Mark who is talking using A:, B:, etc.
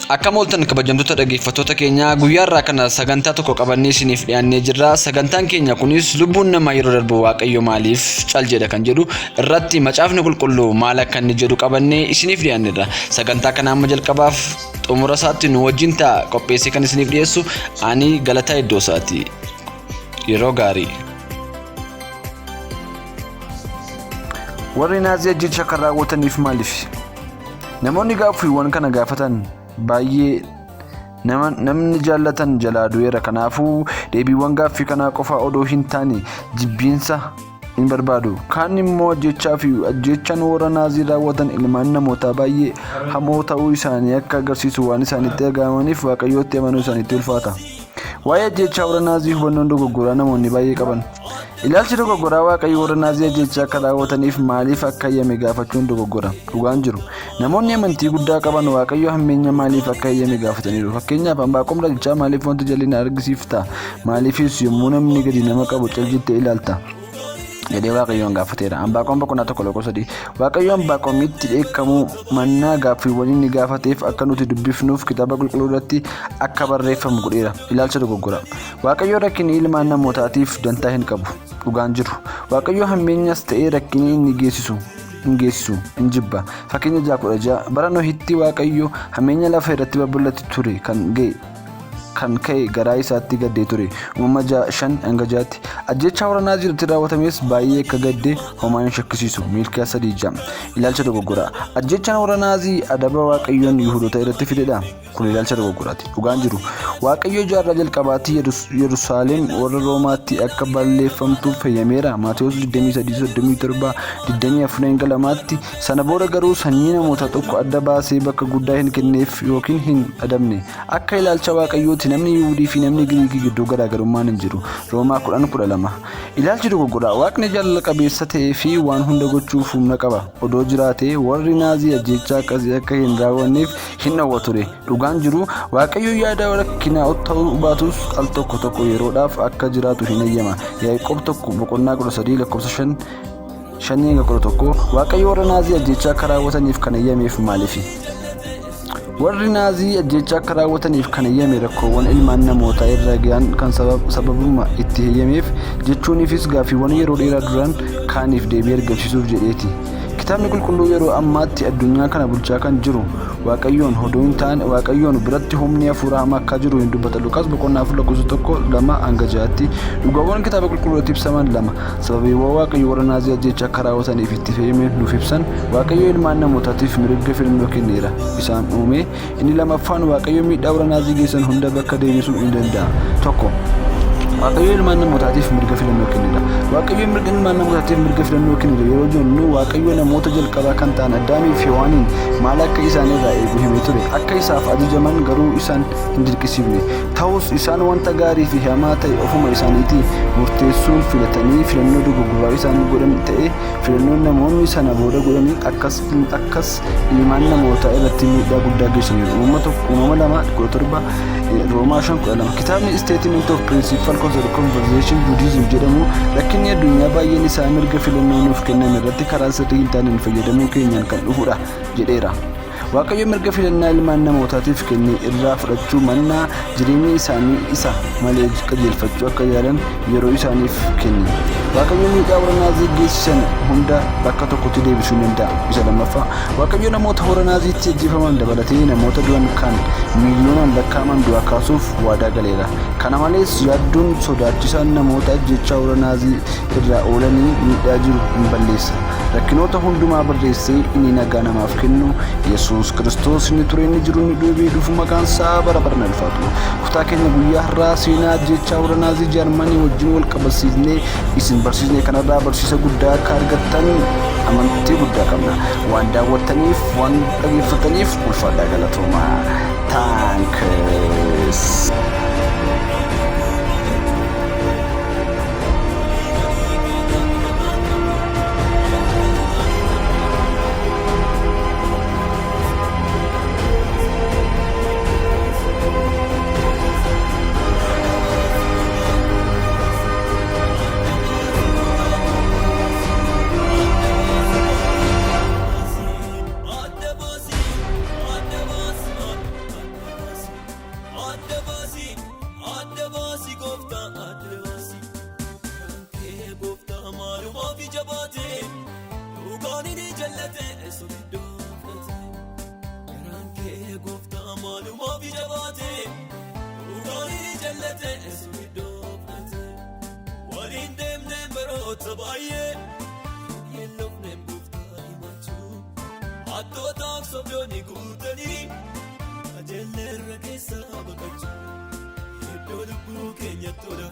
A: Akkam ooltan kabajamtoota dhaggeeffattoota keenyaa guyyaa irraa kana sagantaa tokko qabannee isiniif dhiyaannee jirra. Sagantaan keenya kunis lubbuun namaa yeroo darbu Waaqayyo maaliif cal jedha kan jedhu irratti macaafni qulqulluu maal akka inni jedhu qabannee isiniif dhiyaanneerra. Sagantaa kana amma jalqabaaf xumura isaatti nu wajjin ta'a qopheessee kan isiniif dhiyeessu ani Galataa Iddoosaati. Yeroo gaarii.
B: Warri Naazii ajjeechaa kan raawwataniif maaliif? Namoonni gaaffiiwwan kana gaafatan baay'ee nama namni jaallatan jalaa du'eera. Kanaafuu deebiiwwan gaaffii kanaa qofa odoo hin taane jibbiinsa hin barbaadu. Kaan immoo ajjeechaa fi ajjeechaan warra Naazii raawwatan ilmaan namootaa baay'ee hamoo ta'uu isaanii akka agarsiisu waan isaanitti dhaga'amaniif Waaqayyootti amanuu isaanitti ulfaata. Waa'ee ajjeechaa warra Naazii hubannoon dogoggoraa namoonni baay'ee qaban. Ilaalchi dogoggoraa Waaqayyo warra Naazii ajjeechaa akka raawwataniif maaliif akka eeyyame gaafachuun dogoggora. Dhugaan jiru. Namoonni amantii guddaa qaban Waaqayyo hammeenya maaliif akka eeyyame gaafataniiru. Fakkeenyaaf Anbaaqom raajichaa maaliif wanti jal'ina argisiifta? Maaliifis yommuu namni gadi nama qabu cal jettee ilaalta? jedhee Waaqayyoon gaafateera. Anbaaqom boqonnaa 1 lakkoofsa 3. Waaqayyo Anbaaqomitti dheekkamuu mannaa gaaffiiwwan inni gaafateef akka nuti dubbifnuuf kitaaba qulqulluu irratti akka barreeffamu godheera. Ilaalcha dogoggoraa. Waaqayyo rakkinni ilmaan namootaatiif dantaa hin qabu. Dhugaan jiru. Waaqayyo hammeenyas ta'ee rakkinni inni geessisu hin geessisu hin jibba. Fakkeenya 6:16 Bara Nohitti Waaqayyo hammeenya lafa irratti babal'ate ture kan ga'e kan ka'e garaa isaatti gaddee ture. Uumama 6 5 hanga 6tti. Ajjeechaa warra Naazii irratti raawwatames baay'ee akka gadde homaa hin shakkisiisu. Miilkiyaas 3 6. Ilaalcha dogoggoraa. Ajjeechaan warra Naazii adaba Waaqayyoon Yihudoota irratti fidedha. Kun ilaalcha dogoggoraati. Dhugaan jiru, Waaqayyo jaarraa jalqabaatti Yerusaalem warra Roomaatti akka balleeffamtuuf heyyameera. Maatewos 23, 37, 24-2tti. Sana booda garuu sanyii namootaa tokko adda baasee bakka guddaa hin kenneef yookiin hin adabne. Akka ilaalcha Waaqayyootti namni Yihuudii fi namni Giriikii gidduu garaagarummaan hin jiru. Roomaa 10, 12. Ilaalchi dogoggoraa, Waaqni jaalala qabeessa ta'ee fi waan hunda gochuuf humna qaba odoo jiraatee warri Naazii ajjeechaa akkasii akka hin raawwanneef hin dhowwa ture. Dhugaan jiru, Waaqayyo yaada rakkinaa ta'uu baatus al tokko tokko yeroodhaaf akka jiraatu hin eeyyama. Yaaqoob 1 boqonnaa 13 lakkoofsa 5 5-11 Waaqayyo warra Naazii ajjeechaa akka raawwataniif kan eeyyameef maaliifi? Warri Naazii ajjeechaa akka raawwataniif kan eeyyame rakkoowwan ilmaan namootaa irra ga'an kan sababuma itti heeyyameef jechuuniifis gaaffiiwwan yeroo dheeraa duraan kaaniif deebii argamsiisuuf jedheeti. Kitaabni Qulqulluu yeroo ammaatti addunyaa kana bulchaa kan jiru Waaqayyoon hodoo hin taane Waaqayyoon biratti humni hafuura hamaa akka jiru hin dubbata. Luqaas boqonnaa 4 lakkoofsa 1 2 hanga 6tti dhugaawwan kitaaba qulqulluu irratti ibsaman lama sababiiwwan Waaqayyo warra Naazii ajjeechaa akka raawwataniif itti fayyadame nuuf ibsan. Waaqayyo ilmaan namootaatiif mirga filannoo kenneera isaan uume. Inni lamaffaan Waaqayyo miidhaa warra Naazii geessan hunda bakka deebisuu in danda'a. 1. Waaqayyo ilmaan namootaatiif mirga filannoo kenneera. Waaqayyo mirga ilmaan namootaatiif mirga filannoo kenneera yeroo jennu Waaqayyo namoota jalqabaa kan ta'an Addaamii fi Hewaaniin maal akka isaan irraa eegu himee ture. Akka isaaf ajajaman garuu isaan hin dirqisiifne. Ta'us isaan wanta gaarii fi hamaa ta'e ofuma isaaniitii murteessuun filatanii filannoo dogoggoraa isaan godhan ta'e filannoon namoonni sana booda godhaniin akkas akkas ilmaan namootaa irratti miidhaa guddaa geessaniiru. Uumama 1 Uumama 2 17 Roomaa 5 12 Kitaabni Statement of Principal Conversation Judaism jedhamu rakkinni addunyaa baay'een isaa mirga filannoo nuuf kenname irratti karaa sirrii hin taaneen fayyadamuu keenyaan kan dhufudha jedheera. Waaqayyo mirga filannaa ilmaan namootaatiif kenne irraa fudhachuu mannaa jireenya isaanii isa malee qajeelfachuu akka yaalan yeroo isaaniif kenne. Waaqayyo miidhaa warra Naazii geessisan hunda bakka tokkotti deebisuu ni danda'a. Isa lammaffaa, Waaqayyo namoota warra Naaziitti ajjeefaman dabalatee namoota du'an kan miiliyoonaan lakkaa'aman du'aa kaasuuf waadaa galeera. Kana malees, yaaddoon sodaachisaan namoota ajjeechaa warra Naazii irraa oolanii miidhaa jiru in balleessa. Rakkinoota hundumaa barreessee inni nagaa namaaf kennu Yesuus Kiristoos inni ture inni jiru inni deebi'ee dhufu maqaan isaa bara baraan ulfaatu. Kutaa keenya guyyaa har'aa seenaa ajjeechaa warra Naazii Jaarmanii wajjin wal qabasiisnee isin barsiisne kanarraa barsiisa guddaa akka argattan amantii guddaa qabna. Waan daawwattaniif waan dhageeffataniif ulfaadhaa galatoomaa. Thanks.
C: maalumaaf jabaate dhugaan inni jallate sogiddoo fudhate. Garaan kee gooftaa maalumaaf jabaate dhugaan inni jallate sogiddoo fudhate. Waliin deemneen baroota baay'ee yeelloofneen gooftaa himachuu hattootaaf sobdoonni guutanii qajeelleerra keessa baqachuu iddoo lubbuu keenyatti tola.